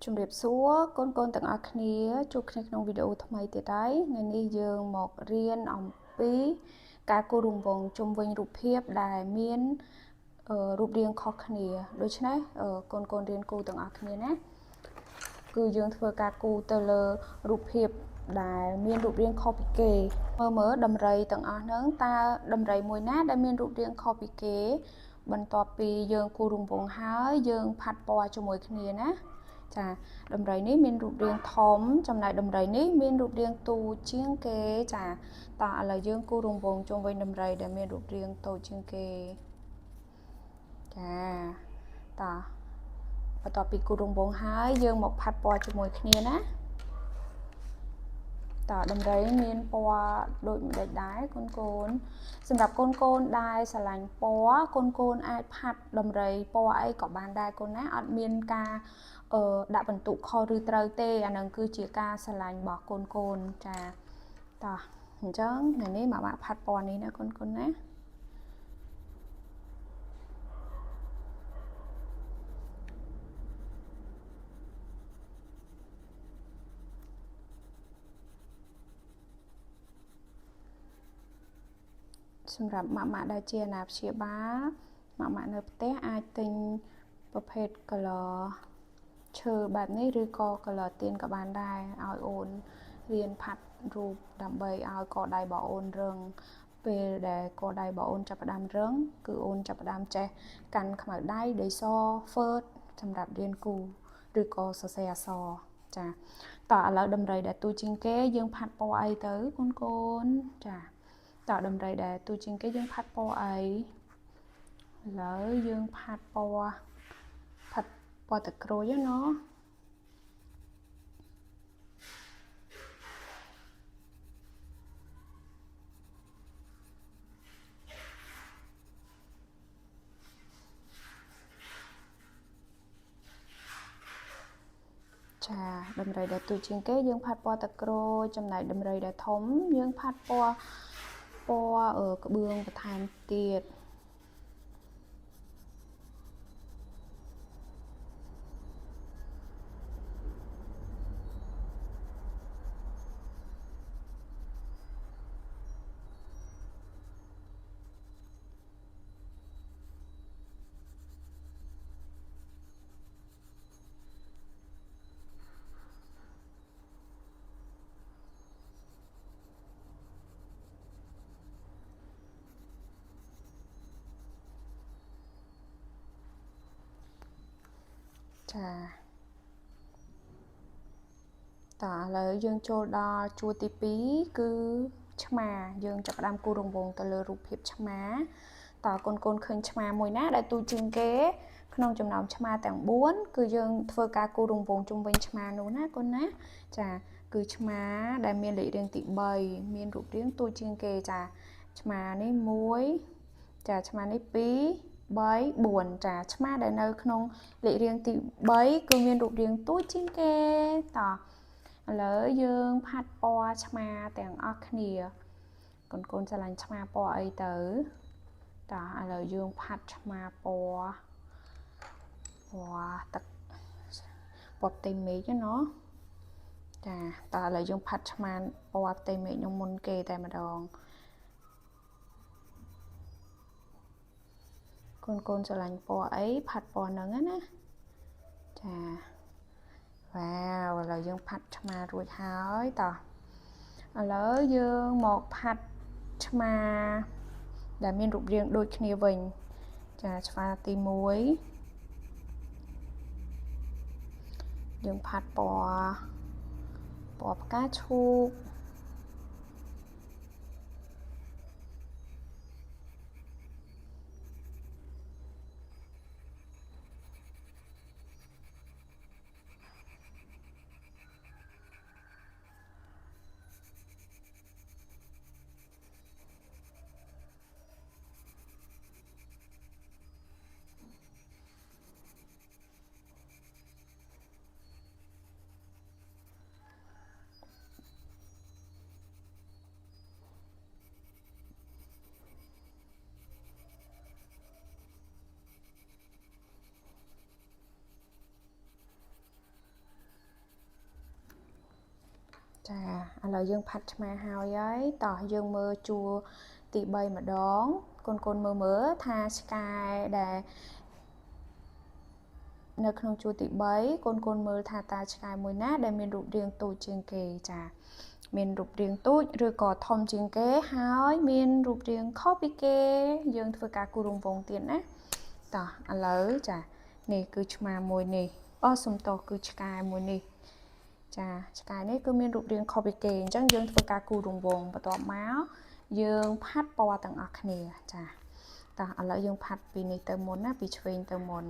ជំរាបសួរកូនៗទាំងអស់គ្នាជួបគ្នាក្នុងវីដេអូថ្មីទៀតហើយថ្ងៃនេះយើងមករៀនអំពីការគូររង្វង់ជុំវិញរូបភាពដែលមានរូបរាងខុសគ្នាដូច្នេះកូនៗរៀនគូរទាំងអស់គ្នាណាគឺយើងធ្វើការគូរទៅលើរូបភាពដែលមានរូបរាងខុសពីគេមើលដំរីទាំងអស់ហ្នឹងតើដំរីមួយណាដែលមានរូបរាងខុសពីគេបន្ទាប់ពីយើងគូររង្វង់ហើយយើងផាត់ពណ៌ជាមួយគ្នាណាចាដំរីនេះមានរូបរាងធំចំណែកដំរីនេះមានរូបរាងទូចជាងគេចាតោះឥឡូវយើងគូររង្វង់ជុំវិញដំរីដែលមានរូបរាងតូចជាងគេចាតោះបន្ទាប់ពីគូររង្វង់ហើយយើងមកផាត់ពណ៌ជាមួយគ្នាណាតើដំរីមានពណ៌ដូចម្ដេចដែរកូនៗសម្រាប់កូនៗដែលស្រឡាញ់ពណ៌កូនៗអាចផាត់ដំរីពណ៌អីក៏បានដែរកូនណាអត់មានការដាក់បន្ទុកខុសឬត្រូវទេអានឹងគឺជាការស្រឡាញ់របស់កូនៗចាតោះអញ្ចឹងថ្ងៃនេះម៉ាក់ផាត់ពណ៌នេះណាកូនៗណាសម្រាប់ម៉ាក់ដែលជាអាណាព្យាបាលម៉ាក់នៅផ្ទះអាចទិញប្រភេទ color ឈើបែបនេះឬក៏ color ទៀនក៏បានដែរឲ្យអូនរៀនផាត់រូបដើម្បីឲ្យកដៃរបស់អូនរឹងពេលដែលកដៃរបស់អូនចាប់ផ្ដើមរឹងគឺអូនចាប់ផ្ដើមចេះកាន់ខ្មៅដៃដីសហ្វឺតសម្រាប់រៀនគូរឬក៏សរសេរអក្សរចាតោះឥឡូវដំរីដែលទូជាងគេយើងផាត់ពណ៌អីទៅកូនចាតើដំរីដែលទូជាងគេយើងផាត់ពណ៌អីឥឡូវយើងផាត់ពណ៌ផាត់ពណ៌ទឹកក្រូចណាចាដំរីដែលទូជាងគេយើងផាត់ពណ៌ទឹកក្រូចចំណែកដំរីដែលធំយើងផាត់ពណ៌ក្បឿងបន្ថែមទៀតចាតោះឥឡូវយើងចូលដល់ជួរទី2គឺឆ្មាយើងចាប់ផ្ដើមគូររង្វង់ទៅលើរូបភាពឆ្មាតើកូនៗឃើញឆ្មាមួយណាដែលទូជាងគេក្នុងចំណោមឆ្មាទាំង4គឺយើងធ្វើការគូររង្វង់ជុំវិញឆ្មានោះណាកូនណាចាគឺឆ្មាដែលមានលេខរៀងទី3មានរូបរាងទូជាងគេចាឆ្មានេះ1ចាឆ្មានេះ2 3 4ចាឆ្មាដែលនៅក្នុងលេខរៀងទី3គឺមានរូបរាងទូចជាងគេតោះឥឡូវយើងផាត់ពណ៌ឆ្មាទាំងអស់គ្នាកូនៗស្រឡាញ់ឆ្មាពណ៌អីទៅតោះឥឡូវយើងផាត់ឆ្មាពណ៌ទឹកពណ៌ផ្ទៃមេឃណាចាតោះឥឡូវយើងផាត់ឆ្មាពណ៌ផ្ទៃមេឃនឹងមុនគេតែម្ដងកូនៗស្រឡាញ់ពណ៌អីផាត់ពណ៌ហ្នឹងណាចាវ៉ាវឥឡូវយើងផាត់ឆ្មារួចហើយតោះឥឡូវយើងមកផាត់ឆ្មាដែលមានរូបរាងដូចគ្នាវិញចាឆ្មាទី1យើងផាត់ពណ៌ផ្កាឈូក ចាឥឡូវយើងផាត់ឆ្មាហើយហើយតោះយើងមើលជួរទី3ម្ដងកូនៗមើលថាឆ្កែដែលនៅក្នុងជួរទី3កូនៗមើលថាតើឆ្កែមួយណាដែលមានរូបរាងតូចជាងគេចាមានរូបរាងតូចឬក៏ធំជាងគេហើយមានរូបរាងខុសពីគេយើងធ្វើការគូររង្វង់ទៀតណាតោះឥឡូវចានេះគឺឆ្មាមួយនេះអូសុំទោសគឺឆ្កែមួយនេះចាឆ្កែនេះគឺមានរូបរាងខុសពីគេអញ្ចឹងយើងធ្វើការគូររង្វង់បន្ទាប់មកយើងផាត់ពណ៌ទាំងអស់គ្នាចាតោះឥឡូវយើងផាត់ពីនេះទៅមុនណាពីឆ្វេងទៅមុន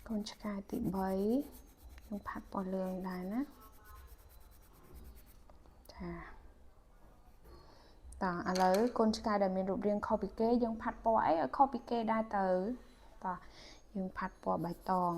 កូនឆ្កែទី3យើងផាត់ពណ៌លឿងដែរណាចាតោះឥឡូវកូនឆ្កែដែលមានរូបរាងខុសពីគេយើងផាត់ពណ៌អីឲ្យខុសពីគេដែរទៅតោះយើងផាត់ពណ៌បៃតង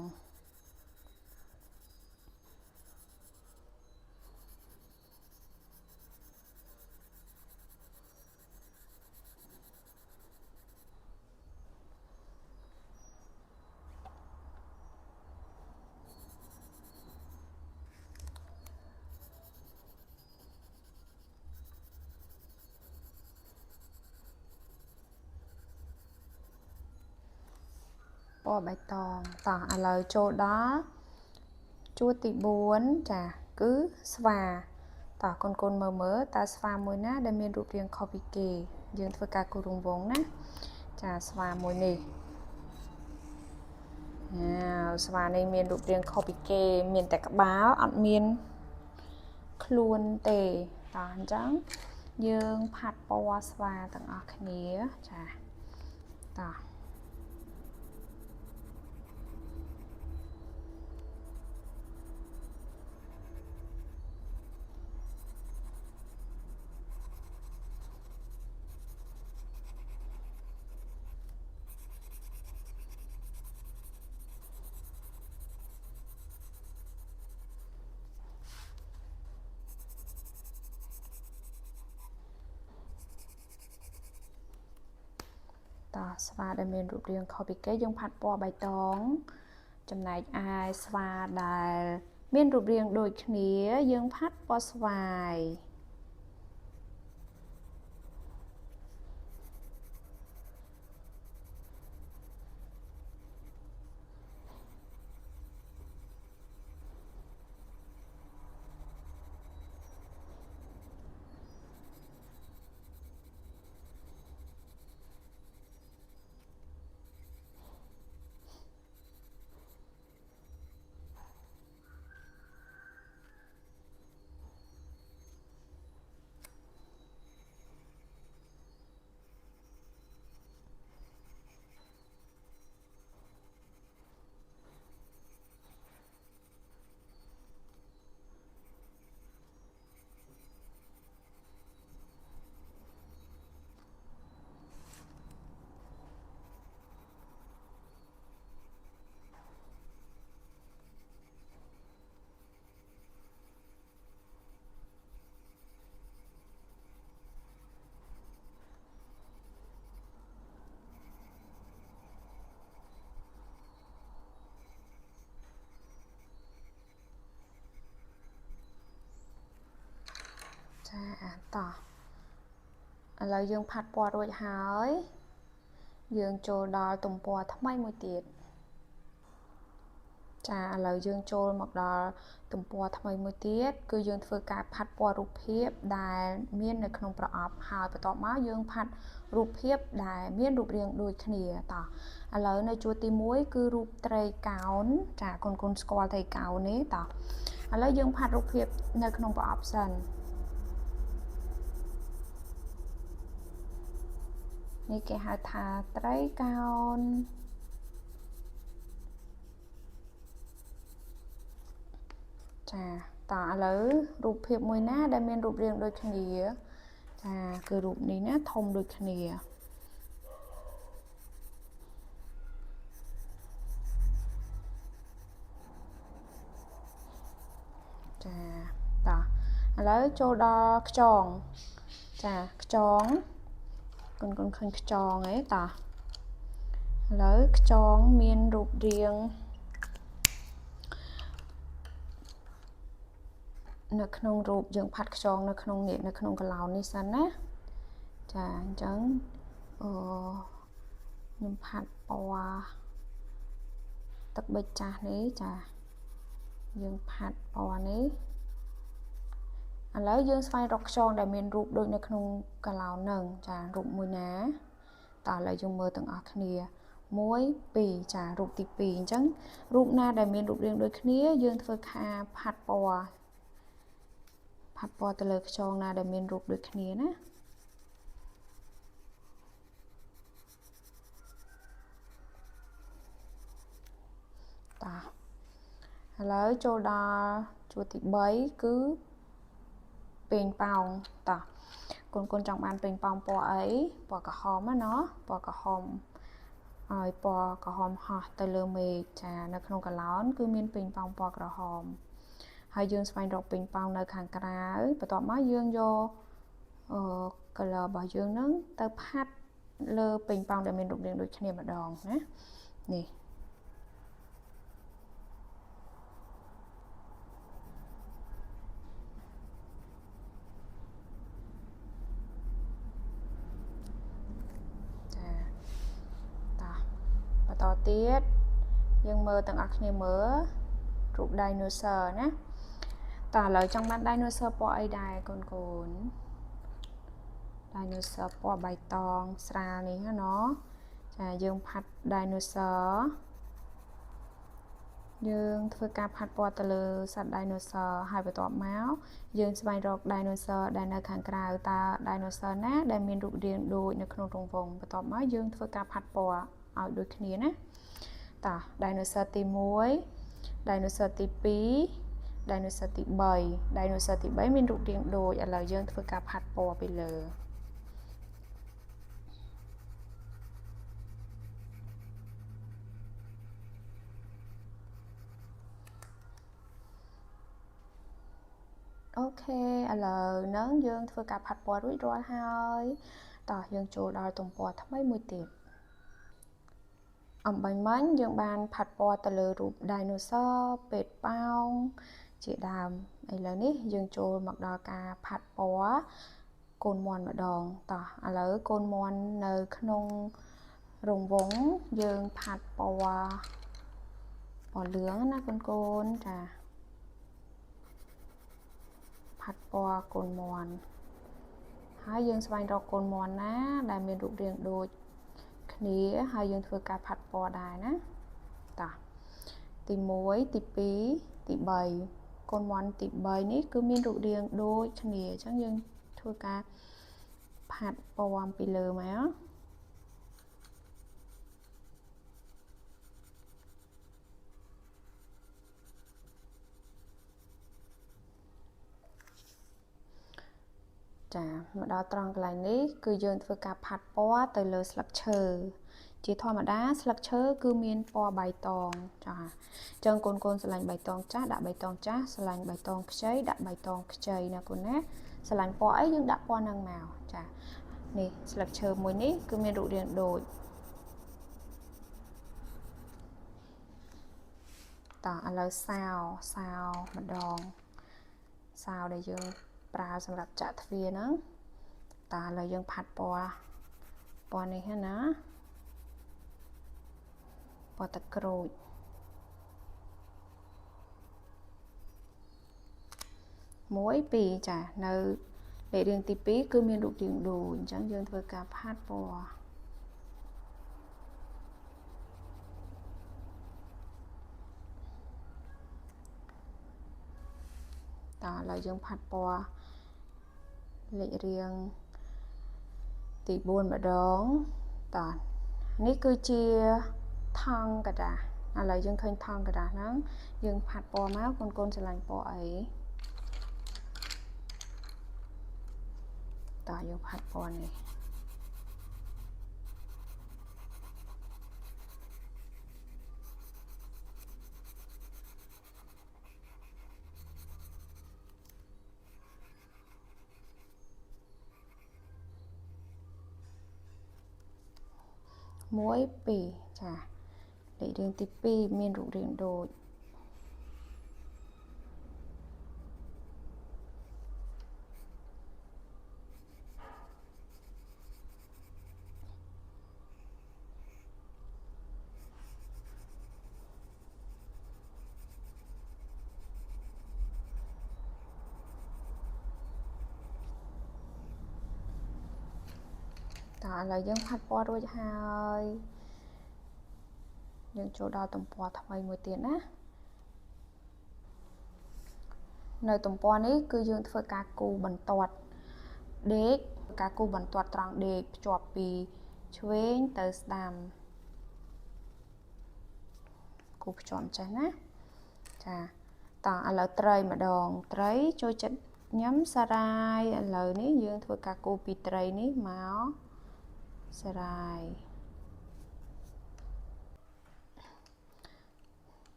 ពណ៌បៃតងតោះឥឡូវចូលដល់ជួរទី4ចាគឺស្វាតោះកូនៗមើលតើស្វាមួយណាដែលមានរូបរាងខុសពីគេយើងធ្វើការគូររង្វង់ណាចាស្វាមួយនេះស្វានេះមានរូបរាងខុសពីគេមានតែក្បាលអត់មានខ្លួនទេតោះអញ្ចឹងយើងផាត់ពណ៌ស្វាទាំងអស់គ្នាចាតោះតោះស្វាដែលមានរូបរាងខុសពីគេយើងផាត់ពណ៌បៃតងចំណែកឯស្វាដែលមានរូបរាងដូចគ្នាយើងផាត់ពណ៌ស្វាយចាតោះឥឡូវយើងផាត់ពណ៌រួចហើយយើងចូលដល់ទំព័រថ្មីមួយទៀតចាឥឡូវយើងចូលមកដល់ទំព័រថ្មីមួយទៀតគឺយើងធ្វើការផាត់ពណ៌រូបភាពដែលមាននៅក្នុងប្រអប់ហើយបន្ទាប់មកយើងផាត់រូបភាពដែលមានរូបរាងដូចគ្នាតោះឥឡូវនៅជួរទី1គឺរូបត្រីកោណចាកូនៗស្គាល់ត្រីកោណទេតោះឥឡូវយើងផាត់រូបភាពនៅក្នុងប្រអប់សិននេះគេហៅថាត្រីកោណចាតោះឥឡូវរូបភាពមួយណាដែលមានរូបរាងដូចគ្នាចាគឺរូបនេះណាធំដូចគ្នា ឡូវចូលដល់ខ្យងចាខ្យងកូនឃើញខ្យងឯតោះឥឡូវខ្យងមានរូបរាងនៅក្នុងរូបយើងផាត់ខ្យងនៅក្នុងនេះនៅក្នុងកឡោននេះសិនណាចាអញ្ចឹងខ្ញុំផាត់ពណ៌ទឹកប៊ិចចាស់នេះចាយើងផាត់ពណ៌នេះឥឡូវយើងស្វែងរកខ្យងដែលមានរូបដូចនៅក្នុងកឡោនហ្នឹងចារូបមួយណាតោះឥឡូវយើងមើលទាំងអស់គ្នា1 2ចារូបទី2អញ្ចឹងរូបណាដែលមានរូបរាងដូចគ្នាយើងធ្វើការផាត់ពណ៌ទៅលើខ្យងណាដែលមានរូបដូចគ្នាណាតោះឥឡូវចូលដល់ជួរទី3គឺពេញប៉ោងតោះកូនចង់បានពេញប៉ោងពណ៌អីពណ៌ក្រហមណាពណ៌ក្រហមឲ្យពណ៌ក្រហមហោះទៅលើមេឃចានៅក្នុងកឡោនគឺមានពេញប៉ោងពណ៌ក្រហមហើយយើងស្វែងរកពេញប៉ោងនៅខាងក្រៅបន្ទាប់មកយើងយក color របស់យើងហ្នឹងទៅផាត់លើពេញប៉ោងដែលមានរូបរាងដូចគ្នាម្ដងណានេះចាតោះបន្តទៀតយើងមើលទាំងអស់គ្នាមើលរូប dinosaur ណាតោះឥឡូវចង់បាន dinosaur ពណ៌អីដែរកូន dinosaur ពណ៌បៃតងស្រាលនេះណាចាយើងផាត់ dinosaur យើងធ្វើការផាត់ពណ៌ទៅលើសត្វ dinosaur ហើយបន្ទាប់មកយើងស្វែងរក dinosaur ដែលនៅខាងក្រៅតើ dinosaur ណាដែលមានរូបរាងដូចនៅក្នុងរង្វង់បន្ទាប់មកយើងធ្វើការផាត់ពណ៌ឲ្យដូចគ្នាណាតោះ dinosaur ទី1 dinosaur ទី2 dinosaur ទី3 dinosaur ទី3មានរូបរាងដូចឥឡូវយើងធ្វើការផាត់ពណ៌ពីលើអូខេឥឡូវហ្នឹងយើងធ្វើការផាត់ពណ៌រួចរាល់ហើយតោះយើងចូលដល់ទំព័រថ្មីមួយទៀតអំបញ្ញមិញយើងបានផាត់ពណ៌ទៅលើរូប dinosaur ពេទ្យប៉ោងជាដើមឥឡូវនេះយើងចូលមកដល់ការផាត់ពណ៌កូនមាន់ម្ដងតោះឥឡូវកូនមាន់នៅក្នុងរង្វង់យើងផាត់ពណ៌លឿងណាកូនចាផាត់ពណ៌កូនមាន់ហើយយើងស្វែងរកកូនមាន់ណាដែលមានរូបរាងដូចគ្នាហើយយើងធ្វើការផាត់ពណ៌ដែរណាតោះទី1ទី2ទី3កូនមាន់ទី3នេះគឺមានរូបរាងដូចគ្នាអញ្ចឹងយើងធ្វើការផាត់ពណ៌ពីលើមកចាមកដល់ត្រង់កន្លែងនេះគឺយើងធ្វើការផាត់ពណ៌ទៅលើស្លឹកឈើជាធម្មតាស្លឹកឈើគឺមានពណ៌បៃតងចាអញ្ចឹងកូនស្រឡាញ់បៃតងចាស់ដាក់បៃតងចាស់ស្រឡាញ់បៃតងខ្ចីដាក់បៃតងខ្ចីណាកូនណាស្រឡាញ់ពណ៌អីយើងដាក់ពណ៌ហ្នឹងមកចានេះស្លឹកឈើមួយនេះគឺមានរូបរាងដូចតោះឥឡូវសាវម្ដងសាវដែលយើងប្រើសម្រាប់ចាក់ទ្វារហ្នឹងតើឥឡូវយើងផាត់ពណ៌នេះណាពណ៌ទឹកក្រូច1 2ចានៅលេខរៀងទី2គឺមានរូបរាងដូចអញ្ចឹងយើងធ្វើការផាត់ពណ៌តើឥឡូវយើងផាត់ពណ៌លេខរៀងទី4ម្ដងតើនេះគឺជាថង់ក្រដាសឥឡូវយើងឃើញថង់ក្រដាសហ្នឹងយើងផាត់ពណ៌មកកូនស្រឡាញ់ពណ៌អីតើយើងផាត់ពណ៌នេះ 1 2ចាលេខរៀងទី2មានរូបរាងដូចតើឥឡូវយើងផាត់ពណ៌រួចហើយយើងចូលដល់ទំព័រថ្មីមួយទៀតណានៅទំព័រនេះគឺយើងធ្វើការគូបន្ទាត់ដេកការគូបន្ទាត់ត្រង់ដេកភ្ជាប់ពីឆ្វេងទៅស្ដាំគូភ្ជាប់ចេះណាចាតោះឥឡូវត្រីម្ដងត្រីចូលចិត្តញ៉ាំសារាយឥឡូវនេះយើងធ្វើការគូពីត្រីនេះមកសារាយ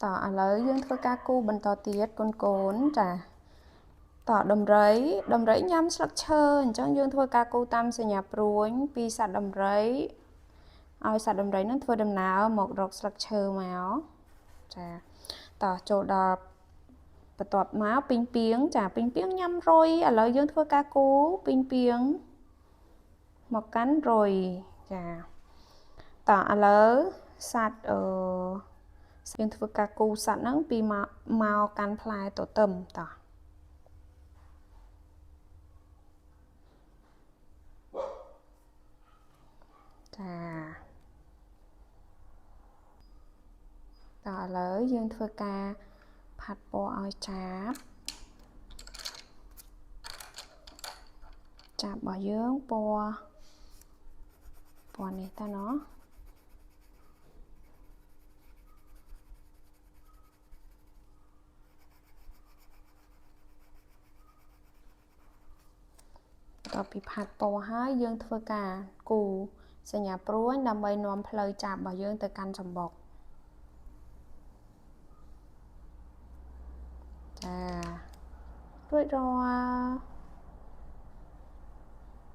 តោះឥឡូវយើងធ្វើការគូបន្តទៀតកូនកូនចាតោះដំរីដំរីញ៉ាំស្លឹកឈើអញ្ចឹងយើងធ្វើការគូតាមសញ្ញាព្រួញពីសត្វដំរីឲ្យសត្វដំរីនឹងធ្វើដំណើរមករកស្លឹកឈើមកចាតោះចូលដល់បន្ទាប់មកពីងពីងចាពីងពីងញ៉ាំរុយឥឡូវយើងធ្វើការគូពីងពីងមកកាន់រុយចាតោះឥឡូវសត្វយើងធ្វើការគូសត្វហ្នឹងពីមកកាន់ផ្លែទទឹមតោះចាតោះឥឡូវយើងធ្វើការផាត់ពណ៌ឲ្យចាបចាបរបស់យើងពណ៌នេះតើណោះបន្ទាប់ពីផាត់ពណ៌ហើយយើងធ្វើការគូសញ្ញាព្រួញដើម្បីនាំផ្លូវចាបរបស់យើងទៅកាន់សម្បុកចារួចរាល់